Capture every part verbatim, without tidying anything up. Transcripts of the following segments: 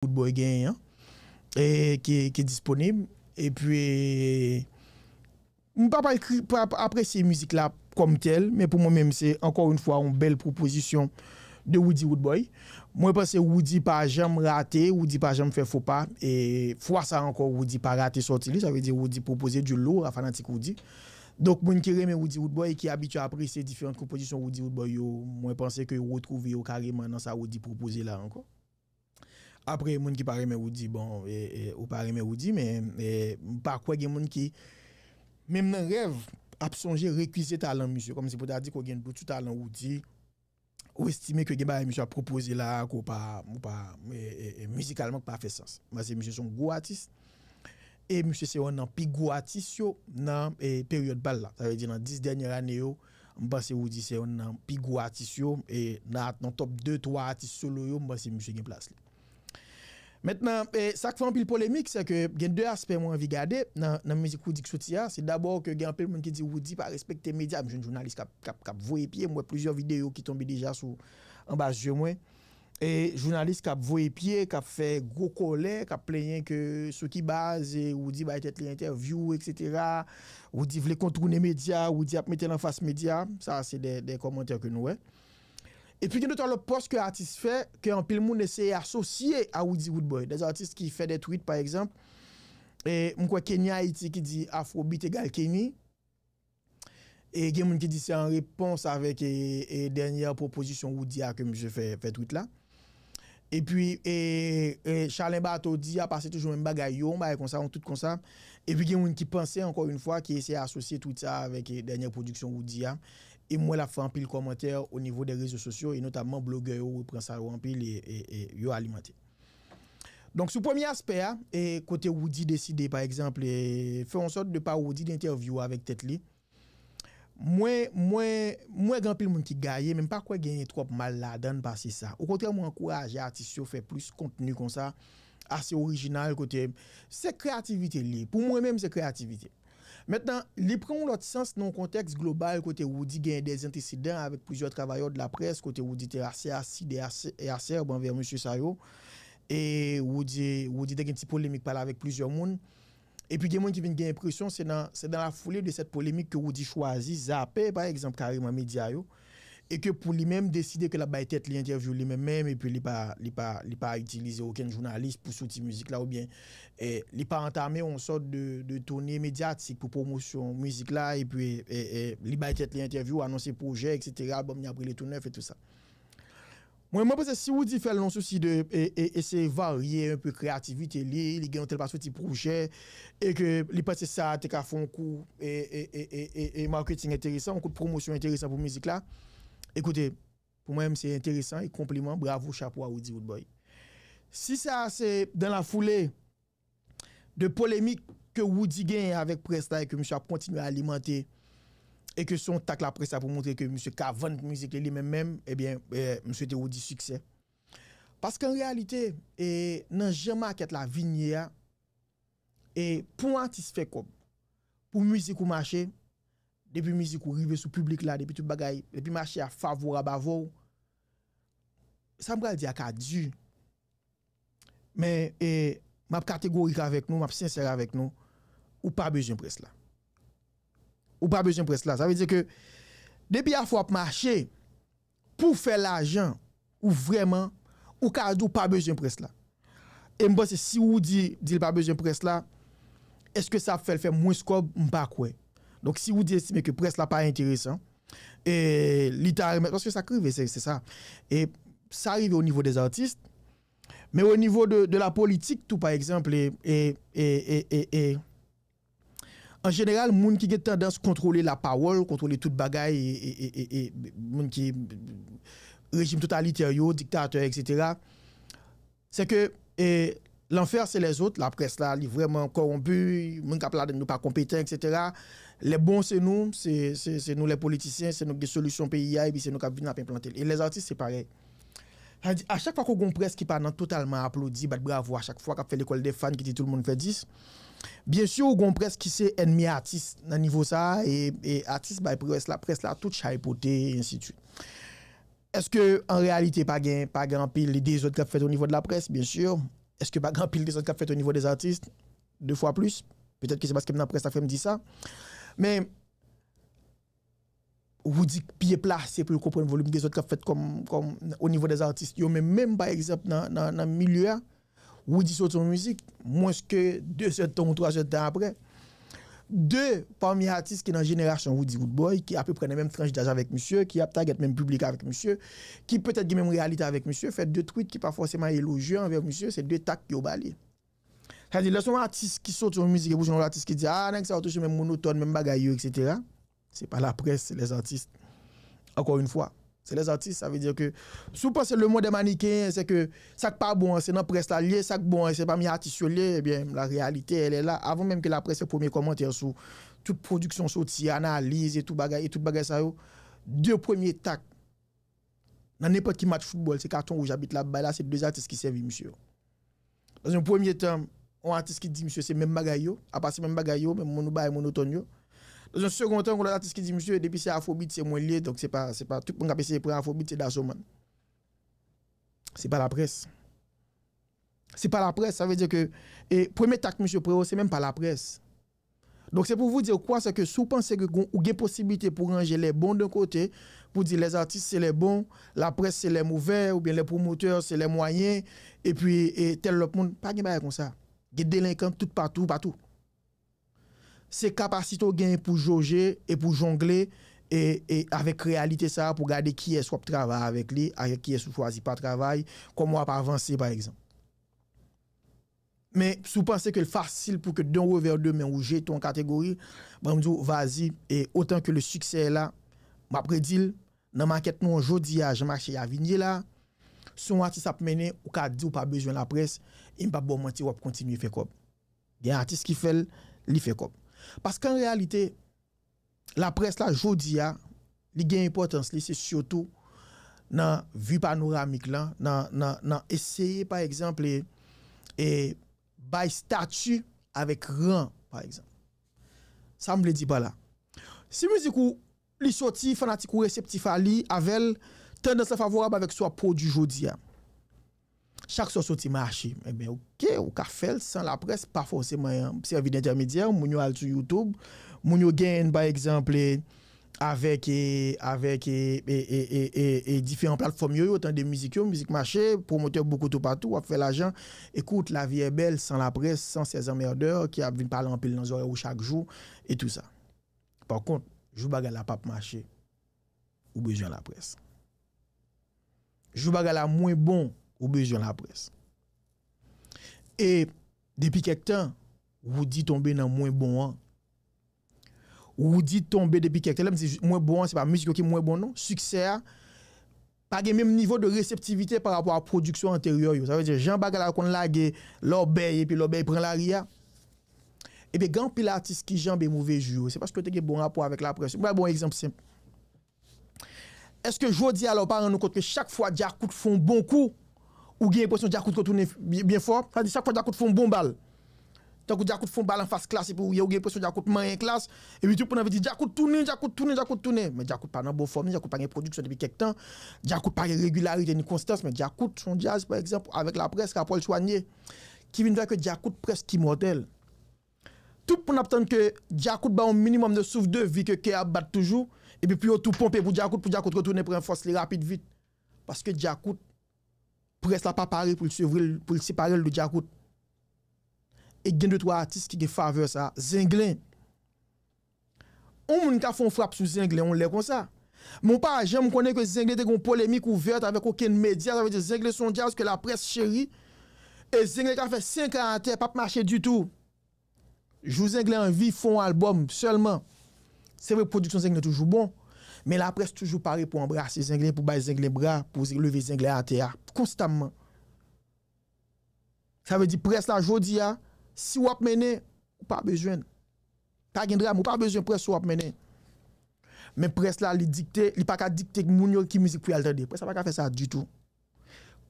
Woodboy genyen an, e ki, ki disponib. Epi, m pa pral kri-, pa, pa apresye mizik la kòm tèl, men pou mwen menm, se ankò yon fwa yon bèl pwopozisyon de Roody Roodboy. Mwen panse Roody pa janm rate, Roody pa janm fè fo pa, e fwa sa ankò, Roody pa rate sòti li, sa vle di Roody pwopoze du lourd a fanatik Roody. Donk, moun ki renmen Roody Roodboy e ki abitye apresye diferan konpozisyon Roody Roodboy yo, mwen panse ke yo retwouve yo kareman nan sa Roody pwopoze la ankò. Apre, moun ki pa renmen Roody, bon, e, e, ou pa renmen Roody, men, e, m pa kwè gen moun ki, menm nan rèv, ap sonje rekize talan misye. Kòmsi pou ta di ke w gen dout sou talan Roody, ou estime ke gen bagay misye ap pwopoze la, ke w pa, ou pa, e, e, e, mizikalman, ki pa fè sans. Paske misye se yon gwo atis. E misye se youn nan pi gwo atis yo nan, e, peryòd pa l la. Sa vle di nan dis dènye ane yo, m panse Roody se youn nan pi gwo atis yo. E nan, nan top de, twa atis solo yo, m panse misye gen plas li. Mentnan, e, sa k fè anpil polemik, se ke gen de aspè mwen anvi gade nan, nan mizik Roody k soti a. Se dabò ke gen anpil moun ki di Roody pa respekte medya. M jwenn jounalis k ap, k ap, k ap voye pye. M wè plizyè videyo ki tonbe deja sou, anba zye mwen. E jounalis k ap voye pye, k ap fè gwo kòlè, k ap plenyen ke sou ki baz, e, Roody bay tèt li entèvyou, etsetera. Roody vle kontounen medya, Roody ap mete l anfas medya. Sa, se de, de kòmantè ke nou wè. Epi gen de twa lòt pòs ke atis fè, ke anpil moun eseye asosye a Roody Roodboy. De atis ki fè de tweet, pa egzanp, e m kwè Kenny Haiti ki di Afrobeat egal Kenny. E gen moun ki di se an repons avèk, e, e, dènyè pwopozisyon Roody a ke misye fè, fè tweet la. Epi, e, e, Chalen Bato di a pase toujou menm bagay yo, yon bagay konsa, yon tout konsa. Epi gen moun ki panse, ankò yon fwa, ki eseye asosye tweet sa avèk, e, dènyè pwodiksyon Roody a. E m wè l ap fè anpil kòmantè o nivo de rezo sosyo, e notamman blogè yo repran sa yo anpil e, e, e yo alimante. Donk, sou premye aspè a, e kote Roody deside, pa egzanp, e, fè yon sòt de parodi, de entèvyou avèk tèt li, mwen, mwen, mwen gen anpil moun ki gaye, men m pa kwè genyen twòp mal ladan l pase sa. Okontrè, mwen ankouraje atis yo fè plis kontni konsa, ase orijinal, kote se kreyativite li ye. Pou mwen menm, se kreyativite. Mentnan, li pran yon lòt sans nan yon kontèks global kote Roody genyen de antesedan avèk plizyè travayè de la près, kote Roody te ase asid e ase, e asèb anvè mesye sa yo. E Roody, Roody te gen ti polemik pa l avèk plizyè moun. Epi gen moun ki vin gen enpresyon se nan, se dans la foulée de cette polémique ke Roody chwazi zape, pa egzanp, kareman medya yo. E ke pou li menm, deside ke l ap bay tèt li entèvyou li menm menm, epi li pa, li pa, li pa itilize okenn jounalis pou soti mizik la, oubyen, e, li pa antame yon sòt de, de toune medyatik pou pwomosyon mizik la, epi, e, e, li bay tèt li entèvyou, anonse pwojè, etsetera, albòm li ap rele Tou Nèf e tou sa. Mwen, mwen panse si Roody fè l nan sousi de, e, e, eseye varye enpe kreyativite li, li gen yon tèl pa soti pwojè, e ke li panse sa te ka fè yon kou, e, e, e, e, e, e marketing enteresan, yon kou de pwomosyon enteresan pou mizik la. Ekoute, pou mwen menm, se enteresan e konpliman, bravo, chapo a Roody Roodboy. Si sa se dans la foulée de polemik ke Roody genyen avèk près la e ke misye ap kontinye alimante, e ke se yon tak laprès la pou montre ke misye ka vann mizik li, li menm menm, ebyen, e, m swete Roody siksè. Paske an reyalite, e, nan jan makèt la vin ye a, e pou yon atis fè kòb, pou mizik ou mache, depi mizik ou rive sou piblik la, depi tout bagay, depi mache a favorab avè w, sa m pral di a ka di. Men, e, m ap kategorik avèk nou, m ap sensè avèk nou, ou pa bezwen près la. Ou pa bezwen près la. Sa vle di ke depi afè w ap mache pou fè lajan, ou vrèman, ou ka di w pa bezwen près la. E m panse si Roody di l pa bezwen près la, èske sa ap fè l fè mwens kòb? M pa kwè. Donk, si Roody estime ke près la pa enteresan, e li ta renmen, paske sa k rive, se, se sa. E sa rive o nivo dè zatis, men o nivo de, de la politik tou, pa egzanp, e, e, e, e, e, e, an jeneral, moun ki gen tandans kontwole lapawòl, kontwole tout bagay, e, e, e, e, e, moun ki rejim totalitè yo, diktatè, etsetera, se ke, e, lanfè se lèzòt, laprès la, li vrèman kòwonpi, moun k ap ladann yo pa konpetan, etsetera. Lè bon se nou, se, se, se nou lè politisyen, se nou ki gen solisyon peyi a, epi se nou k ap vin ap enplante l. E lèzatis, se parèy. Sa vle di, a chak fwa ke w gen yon près ki pa nan totalman aplodi, bat bravo a chak fwa, k ap fè lekòl dè fan, ki di tout moun fè dis, byen si w gen yon près ki se ènmi atis nan nivo sa a, e, e atis bay près la, près la tout chay pote, e ensi de suite. Èske an reyalite pa gen, pa gen anpil dezòd k ap fèt o nivo de laprès? Byen si. Èske pa gen anpil dezòd k ap fèt o nivo dèzatis? De fwa plis. Petèt ke se paske m nan près la fè m di sa. Men, Roody byen plase pou l konprann volim dezòd k ap fèt kòm, kòm o nivo dèzatis. Yo menm, menm pa egzanp, nan, nan, nan milye a, Roody soti yon mizik, mwens ke de zèdtan ou twa zèdtan apre, de pami atis ki nan jenerasyon Roody Roodboy, ki apeprè nan menm tranch daj avèk misye, ki ap tagèt menm piblik avèk misye, ki petèt gen menm reyalite avèk misye, fè de tweet ki pa fòseman elojye anvè misye, se de tak yo ba li. Sa di, lè se yon atis ki soti yon mizik, epi w jwenn yon atis ki di, a, nèg sa yo toujou menm monotòn, menm bagay yo, etsetera. Se pa laprès, se lèzatis. Ankò yon fwa, se lèzatis, sa vle di ke si w panse le monde est manichéen, se ke sa k pa bon an, se nan près la l ye, sa k bon an, se pami atis yo l ye, ebyen, la réalité, elle est là. Avan menm ke laprès fè premye kòmantè sou tout pwodiksyon soti, analiz e tout bagay, e tout bagay sa yo, de premye tak nan nenpòt ki match foutbòl, se katon wouj abit la ap bay la, se de atis ki sèvi misye yo. Dans un premier temps, yon atis ki di misye se menm bagay yo, apa se menm bagay yo, menm moun ou bay monotòn yo. Dans un second temps, yon lòt atis ki di misye, depi se afrobeat, se mwen l ye, donk se pa, se pa tout moun k ap eseye pran afrobeat, se Dasoman. Se pa laprès. Se pa laprès, sa vle di ke, e, premye tak misye pran yo, se menm pa laprès. Donk, se pou vous dire quoi, se ke si w panse ke gon- ou gen posiblite pou ranje les bons d'un côté, pou di les artistes c'est les bons, la presse c'est les mauvais, oubyen les promoteurs c'est les moyens, epi e, tèl lòt moun, pa gen bagay konsa. Gen delenkan tout patou, patou. Se kapasite w genyen pou joje e pou jongle e, e avèk reyalite sa a pou gade kiyès w ap travay avèk li, avèk kiyès ou chwazi pa travay, kòman w ap avanse, pa egzanp. Men, si w panse ke l fasil pou ke d'un revers de main ou jete yon kategori, ban m di w, vas-y, e autant que le succès est là, m ap redi l, nan makèt nou an jodi a, jan mache a vin ye la, si yon atis ap mennen, ou ka di w pa bezwen laprès, e m p ap ba w manti, w ap kontinye fè kòb. Gen atis ki fè l, li fè kòb. Paske an reyalite, laprès la, jodi a, li gen enpòtans li, se sitou nan vi panoramik lan, nan, nan, nan eseye, pa egzanp, e, e bay stati avèk ran, pa egzanp. Sa m vle di pa la. Si mizik ou, li soti, fanatik ou reseptif a li, avè l, tandans lan favorab avèk sa w ap pwodui jodi a. Chak sa w soti mache, ebyen, oke, ou ka fè l san laprès, pa fòseman sèvi d entèmedyè, moun yo al sou YouTube, moun yo genyen, pa egzanp, e, avèk, e, avèk, e, e, e, e, e, e diferan platfòm yo, yo tande mizik yo, mizik mache, pwomotè boukou toupatou, w ap fè lajan. Écoute, la vie est belle sans la presse, sans ces emmerdeurs ki ap vin pale anpil nan zòrèy ou chak jou, e tou sa. Pa kont, jou bagay la p ap mache, ou bezwen laprès. Jou bagay la mwen bon, ou bezwen laprès. E depi kèk tan, Roody tonbe nan mwen bon an. Roody tonbe depi kèk tan. Lè m di mwen bon an, se pa mizik yo ki mwen bon non. Siksè a, pa gen menm nivo de reseptivite pa rapò a pwodiksyon anteryè yo. Sa vle di, jan bagay la konn lage, lòbèy, epi lòbèy pran lari a. Ebyen, gen anpil atis ki janbe move jou yo. Se paske yo te gen bon rapò avèk laprès. Mwen ba w yon egzanp senp. Èske jodi a la, ou pa rann ou kont ke chak fwa Djakout fè yon bon kou, ou gen enpresyon Djakout retounen byen, byen fò? Sa di chak fwa Djakout fè yon bon bal. Tankou Djakout fè yon bal anfas Klass, epi ou ye, ou gen enpresyon Djakout manyen Klass, epi tout moun anvi di, Djakout tounen, Djakout tounen, Djakout tounen. Men Djakout pa nan bon fòm, Djakout pa gen pwodiksyon depi kèk tan, Djakout pa gen regilarite ni konstans, men Djakout se yon djaz, pa egzanp, avèk laprès, rapò l swanye, ki vin fè ke Djakout prèske imòtèl. Tout moun ap tann ke Djakout ba yon minimòm de souf de vi, ke kè ap bat toujou, epi pou yo tou ponpe pou Djakout, pou Djakout retounen pran fòs li rapid vit. Paske Djakout, près la pa pare pou l sevre l, pou l separe l de Djakout. E gen de twa atis ki gen favè sa. Zenglen. Yon moun ka fè yon frap sou Zenglen yon lè konsa. Men w pa janm konnen ke Zenglen te gen yon polemik ouvèt avèk okenn medya, sa vle di Zenglen se yon djaz ke laprès cheri. E Zenglen ka fè senk an atè, p ap mache ditou. Jou Zenglen anvi fè yon albòm sèlman. Se vre, pwodiksyon Zenglen toujou bon, men laprès toujou pare pou anbrase Zenglen, pou bay Zenglen bra, pou leve Zenglen atè a, konstamman. Sa vle di, près la, jodi a, si w ap mennen, ou pa bezwen l. Pa gen dram, ou pa bezwen près si w ap mennen. Men près la, li dikte, li pa ka dikte moun yo ki mizik pou y al tande. Près la pa ka fè sa ditou.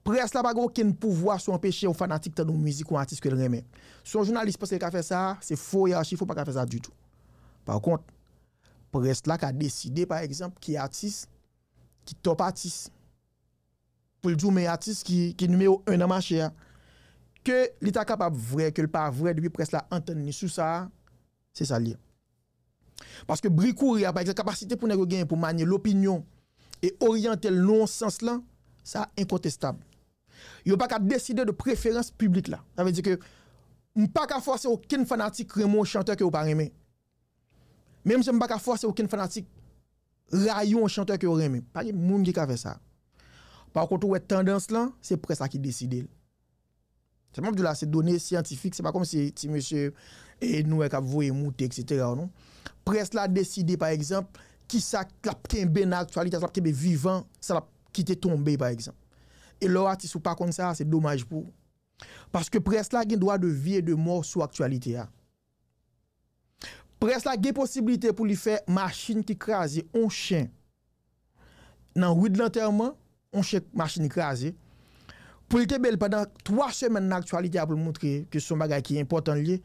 Près la pa gen okenn pouvwa sou anpeche yon fanatik tande yon mizik yon atis ke l renmen. Si yon jounalis panse l ka fè sa, se fo e achi fo, pa ka fè sa ditou. Pa kont, près la ka deside, pa egzanp, ki atis, ki top atis. Pou l di w men atis ki, ki nimewo en nan mache a. Ke li ta kapab vrè, ke l pa vrè, depi près la antann li sou sa a, se sa l ye. Paske bri kouri a, pa egzanp, kapasite pou nèg yo genyen pou manye lopinyon e oryante l nan yon sans lan, sa enkontestab. Yo pa ka deside de preferans piblik la. Sa vle di ke m pa ka fòse okenn fanatik renmen yon chantè ke yo pa renmen. Menm jan m pa ka fòse okenn fanatik rayi yon chantè ke yo renmen. Pa gen moun ki ka fè sa. Pa kont, ou wè tandans lan, se près la ki deside l. Sa m ap di w la, se done syantifik, se pa kòmsi ti mesye e nou wè k ap voye moute, etsetera, non. Près la deside, pa egzanp, kisa l ap kenbe nan aktyalite, sa l ap kenbe vivan, sa l ap kite tonbe, pa egzanp. E lè w atis ou pa konn sa, se domaj pou ou. Paske près la gen dwa de vi e de mò sou aktyalite a. Près la gen posiblite pou li fè machin ki kraze on chen nan ri de lantèman, on chen machin kraze, pou l kenbe l pandan twa semèn nan aktyalite a pou l montre ke se yon bagay ki enpòtan l ye,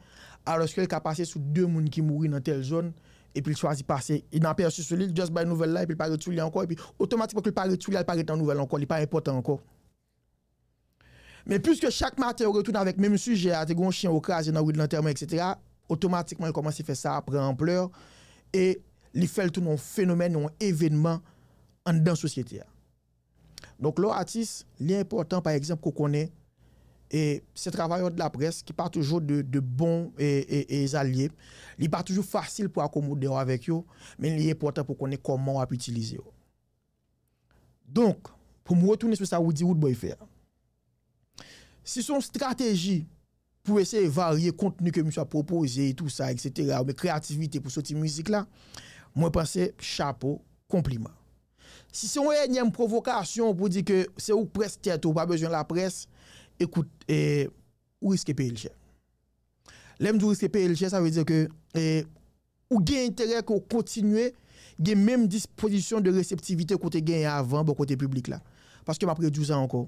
alòske l ka pase sou de moun ki mouri nan tèl zòn, epi l chwazi pase inapèsi sou li, l just bay nouvèl la, epi l pa ret sou li ankò, epi otomatikman ke l pa ret sou li a, l pa ret nan nouvèl ankò, li pa enpòtan ankò. Men piske chak maten yo retounen avèk menm sijè a, te gen yon chen yo kraze nan ri de lantèman, etsetera, otomatikman yo kòmanse fè sa pran anplè e li fè l tounen yon fenomèn, yon evènman anndan sosyete a. Donk, lè w atis, li enpòtan, pa egzanp, ke w konnen e se travayè de la près ki pa toujou de, de bon e, e, e zalye. Li pa toujou fasil pou akomode w avèk yo, men li enpòtan pou w konnen kòman w ap itilize yo. Donk, pou m retounen sou sa Roody Roodboy fè a. Si se yon estrateji pou eseye varye kontni ke misye ap pwopoze e tou sa, etsetera, oubyen kreyativite pou soti mizik la, mwen panse, chapo, konpliman. Si se yon enyèm pwovokasyon pou di ke se ou k près tèt ou, ou pa bezwen laprès, ekout, e, ou riske peye l chè. Lè m di w riske peye l chè, sa vle di ke, e, ou gen enterè ke w kontinye gen menm dispozisyon de reseptivite ke w te genyen avan bò kote piblik la. Paske m ap redi w sa ankò.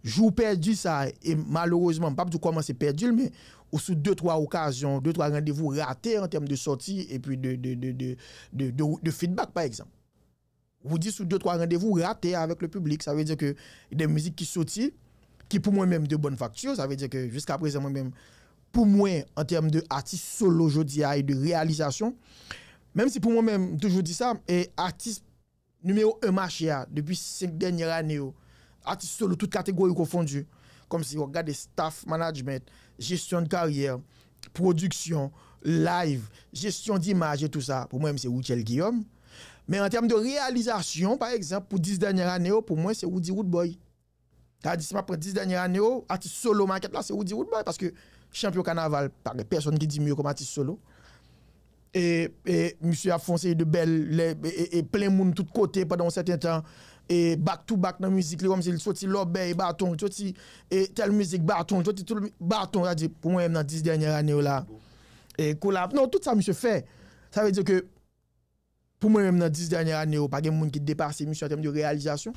Jou w pèdi sa, e malerezman, m p ap di w kòmanse pèdi l, men ou sou de, twa okazyon, de, twa randevou rate an tèm de sòti, epi de, de, de, de, de, de, de feedback, pa egzanp. Roody sou de, twa randevou rate avèk le piblik. Sa vle di ke de mizik ki soti, ki pou mwen menm de bòn fakti, sa vle di ke jiska prezan mwen menm, pou mwen, an tèm de atis solo jodi a e de reyalizasyon, menm si pou mwen menm, m toujou di sa, e atis nimewo en mache a, depi senk dènyè ane yo, atis solo, tout kategori konfondi, kòmsi w ap gade staff management, jesyon de karyè, pwodiksyon, live, jesyon dimaj e tou sa, pou mwen menm se Rutshelle Guillaume. Men an tèm de reyalizasyon, pa egzanp, pou dis dènyè ane yo, pou mwen se Roody Roodboy. Sa di, si m ap pran dis dènyè ane yo, atis solo makèt la, se Roody Roodboy, paske chanpyon kanaval, pa gen pèsonn ki di m yo kòm atis solo. E, e misye ap fè yon seri de bèl, lè, e, e, e plen moun tout kote pandan yon sèten tan. E back to back nan mizik li, kòmsi li soti lòbèy, baton, li soti, e tèl mizik, baton, li soti tout, baton, sa di, pou mwen menm nan dis dènyè ane yo la. E kolab, non, tout sa misye fè. Sa vle di ke, pou mwen menm nan dis dènyè ane yo, pa gen moun ki depase misye an tèm de reyalizasyon.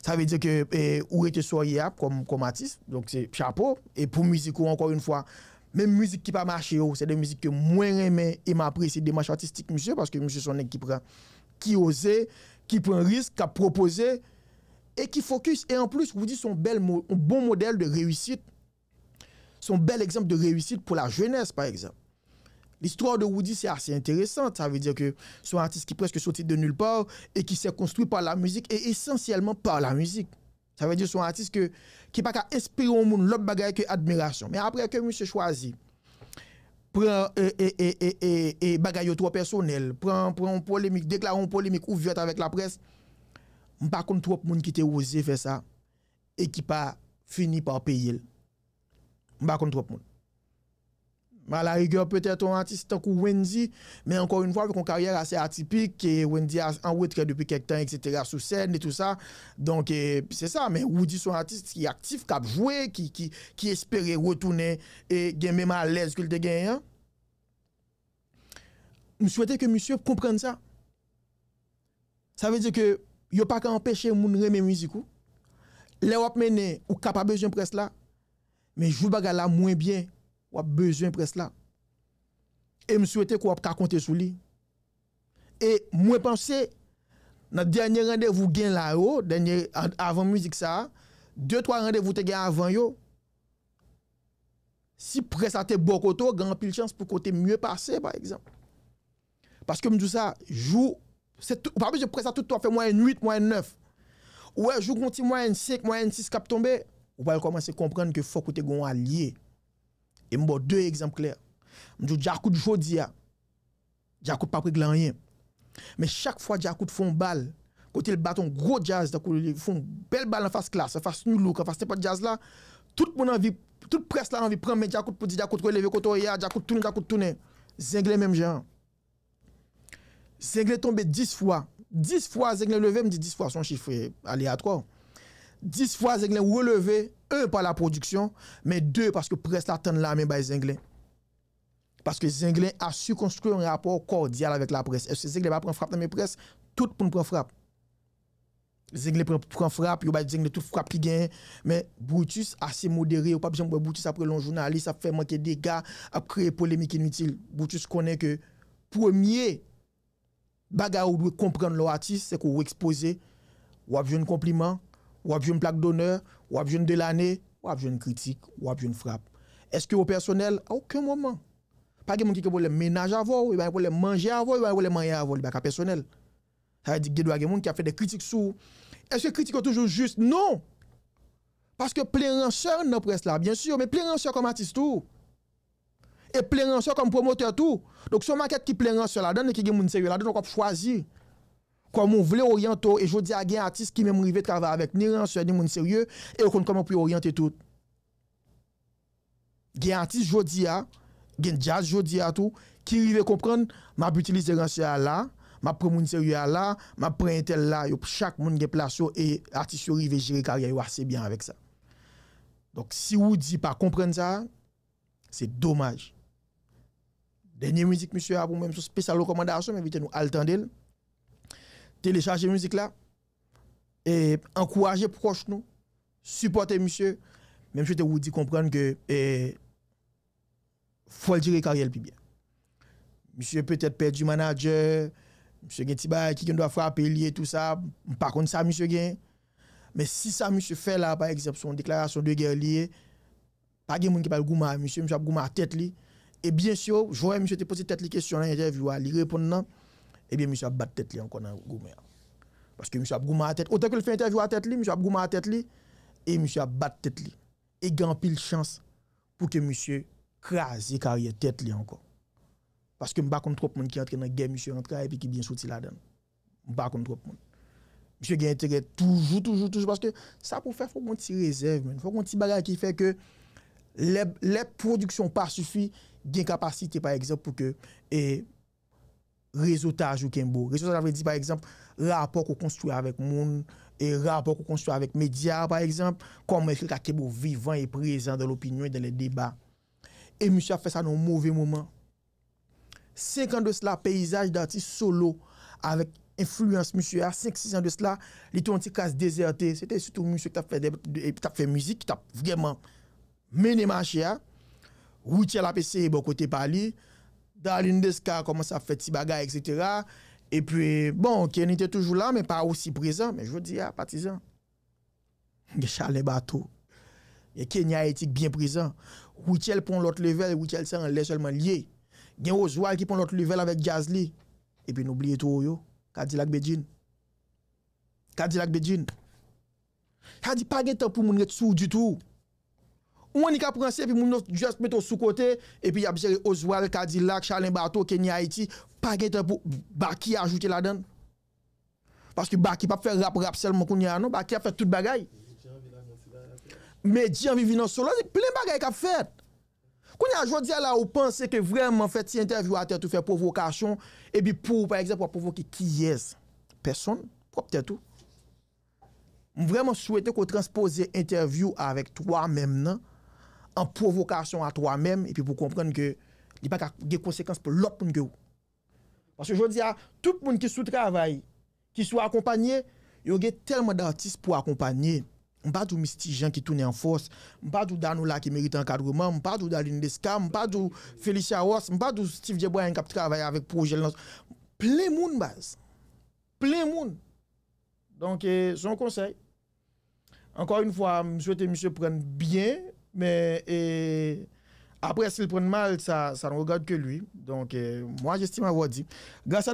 Sa vle di ke, e, ou rete sa w ye a kòm, kòm atis, donk se chapo. E pou mizik ou, ankò yon fwa, menm mizik ki pa mache yo, se de mizik ke mwen renmen e m apresye demach atistik misye, paske misye se yon nèg ki pran, ki oze, ki pran risk, k ap pwopoze, e ki fokis. E anplis, Roody se yon bèl mo-, yon bon modèl de reyisit. Se yon bèl egzanp de reyisit pou la jenès, pa egzanp. Listwa de Roody se ase enteresan. Sa vle di ke se yon atis ki prèske soti de nil pa e ki s'est construit par la musique et essentiellement par la musique. Sa vle di se yon atis ke, ki pa ka enspire yon moun lòt bagay ke admirasyon. Men apre ke misye chwazi pran, e, e, e, e, e, e bagay yo twò pèsonèl, pran, pran yon polemik, deklare yon polemik ouvèt avèk laprès, m pa konn twòp moun ki te oze fè sa e ki pa fini pa peye l. M pa konn twòp moun. A la rigè, petèt yon atis tankou Wendy, men ankò yon fwa, avèk yon karyè ase atipik, ke Wendy a, an retrè depi kèk tan, etsetera, sou sèn e tou sa. Donk, e, se sa, men Roody se yon atis ki aktif, k ap jwe, ki, ki, ki espere retounen e gen menm alèz ke l te genyen an. M swete ke misye konprann sa. Sa vle di ke yo pa ka anpeche moun renmen mizik ou. Lè w ap mennen, ou ka pa bezwen près la, men jou bagay la mwen byen, w ap bezwen près la. E m swete ke w ap ka konte sou li. E mwen panse, nan dènye randevou gen la yo, dènye, an-, avan mizik sa a, de, twa randevou te gen avan yo, si près la te bò kote w, gen anpil chans pou ke w te mye pase, pa egzanp. Paske m di w sa, jou, se tout, ou pa bezwen près la tout tan w ap fè mwayèn uit, mwayèn nèf. Ou wè jou gon ti mwayèn senk, mwayèn sis k ap tonbe, ou pral kòmanse konprann ke fòk ou te gen yon alye. E m ba w de egzanp klè. M di w Djakout jodi a, Djakout p ap regle anyen. Men chak fwa Djakout fè yon bal, kote l bat yon gwo djaz, tankou li fè yon bèl bal anfas Klass, anfas Nu Look, anfas nenpòt djaz la, tout moun anvi, tout près la anvi pran men Djakout pou di Djakout releve kote w ye a, Djakout tounen, Djakout tounen. Zenglen menm jan an. Zenglen tonbe dis fwa. Dis fwa Zenglen leve, m di dis fwa se yon chif, eh, aleyatwa. Dis fwa Zenglen releve, un, pa la pwodiksyon, men de, paske près la tann lamen bay Zenglen. Paske Zenglen a su konstwi yon rapò kòdyal avèk laprès. Èske Zenglen pa pran frap nan men près? Tout moun pran frap. Zenglen pran, pran frap, yo bay Zenglen tout frap ki genyen. Men Brutus ase modere, ou p ap janm wè Brutus ap rele yon jounalis, ap fè manke dega, ap kreye polemik initil. Brutus konnen ke premye bagay ou dwe konprann lè w atis, se ke w ekspoze, w ap jwenn konpliman, w ap jwenn plak donè, w ap jwenn de lane, w ap jwenn kritik, w ap jwenn frap. Èske yo pèsonèl? A okenn moman. Pa gen moun ki gen pwoblèm mennaj avè w, yo pa gen pwoblèm manje avè w, yo pa gen pwoblèm anyen avè w, li pa ka pèsonèl. Sa vle di gen dwa gen moun ki ap fè de kritik sou ou. Èske kritik yo toujou jis? Non! Paske plen ransè nan près la, byen si, men plen ransè kòm atis tou. E plen ransè kòm pwomotè tou. Donk, se yon makèt ki plen ransè ladan l, e ki gen moun serye ladan l, donk w ap chwazi kòman w vle oryante w. E jodi a, gen atis ki menm rive travay avèk ni ransè, ni moun serye, e yo konn kòman pou yo oryante tout. Gen atis jodi a, gen djaz jodi a tou, ki rive konprann, m ap itilize ransè a la, m ap pran moun serye a la, m ap pran entèl la, yo, chak moun gen plas yo, e atis yo rive jere karyè yo ase byen avèk sa. Donk, si Roody pa konprann sa, se domaj. Dènye mizik misye a pou mwen, se yon espesyal rekòmandasyon, m envite nou al tande l. Telechaje mizik la, e ankouraje pwòch nou, sipòte misye, men m swete Roody konprann ke, e, fò l jere karyè l pi byen. Misye petèt pèdi manadjè, misye gen ti bagay ki gen dwa frape li e tou sa, m pa konn sa misye gen. Men si sa misye fè la, pa egzanp, se yon deklarasyon de gè li ye, pa gen moun ki pral goumen ak misye, misye ap goumen ak tèt li. E byen si, jwè misye te poze tèt li kesyon nan entèvyou a, li reponn nan, ebyen misye ap bat tèt li ankò nan goumen an. Paske misye ap goumen ak tèt, otan ke l fè entèvyou ak tèt li, misye ap goumen ak tèt li, e misye ap bat tèt li. E gen anpil chans pou ke misye kraze karyè tèt li ankò. Paske m pa konn twòp moun ki antre nan gè misye antre a epi ki byen soti ladan l. M pa konn twòp moun. Misye gen enterè toujou, toujou, toujou, paske sa pou fè fòk gon ti rezèv, menn. Fòk gon ti bagay ki fè ke lè, lè pwodiksyon pa sifi, gen kapasite, pa egzanp, pou ke, e, rezotaj ou kenbe w. Rezotaj la vle di, pa egzanp, rapò ke w konstwi avèk moun, e rapò ke w konstwi avèk medya, pa egzanp, kòman èske l ka kenbe w vivan e prezan dans l'opinion et dans les débats. E misye ap fè sa nan yon move moman. Senk an de sila, peyizaj datis solo avèk enfliyans misye a, senk, sis an de sila, li te yon ti kras dezète. Se te sitou misye ki t ap fè de, de, t ap fè mizik, ki t ap vrèman mennen mache a. Rutshelle ap eseye bò kote pa li. Darline Desca kòmanse ap fè ti bagay, etsetera. Epi, bon, Kenny te toujou la, men pa osi prezan. Men jodi a, patizan, gen Chalen Bato. Gen Kenny Haiti k byen prezan. Rutshelle pran yon lòt level, Rutshelle se anlè sèlman l ye. Gen Oswald ki pran yon lòt level avèk djaz li. Epi nou bliye towo yo. Kadilak Bedjine. Kadilak Bedjine. Sa di pa gen tan pou moun ret sou ou ditou. Ou annik ap ranse epi moun yo just mete w sou kote, epi y ap jere Oswald, Kadilak, Chalen Bato, Kenny Haiti. Pa gen tan pou Baky ajoute ladan l. Paske Baky p ap fè rap, rap sèlman kounye a non, Baky ap fè tout bagay. Medjy anvi vin an solo, se plen bagay k ap fèt. Kounye a, jodi a la, ou panse ke vrèman fè ti entèvyou a tèt ou, fè pwovokasyon, epi pou ou, pa egzanp, w ap pwovoke kiyès? Pèsonn, pwòp tèt ou. M vrèman swete ke w transpoze entèvyou avèk twa menm nan, an pwovokasyon a twa menm, epi pou w konprann ke li pa ka gen konsekans pou lòt moun ke ou. Paske jodi a, tout moun ki sou travay, ki sou akonpanye, yo gen tèlman datis pou akonpanye. M pa di w Misty Jean ki tounen an fòs, m pa di w Danola ki merite ankadreman, m pa di w Darline Desca, m pa di w Felicia Ross, m pa di w Steve J. Bryan k ap travay avèk pwojè l nan. Plen moun, baz. Plen moun. Donk, e, se yon konsèy. Ankò yon fwa, m swete misye pran byen, men, e, Après, s'il prend mal, ça, ça ne regarde que lui. Donc, euh, moi, j'estime avoir dit, grâce à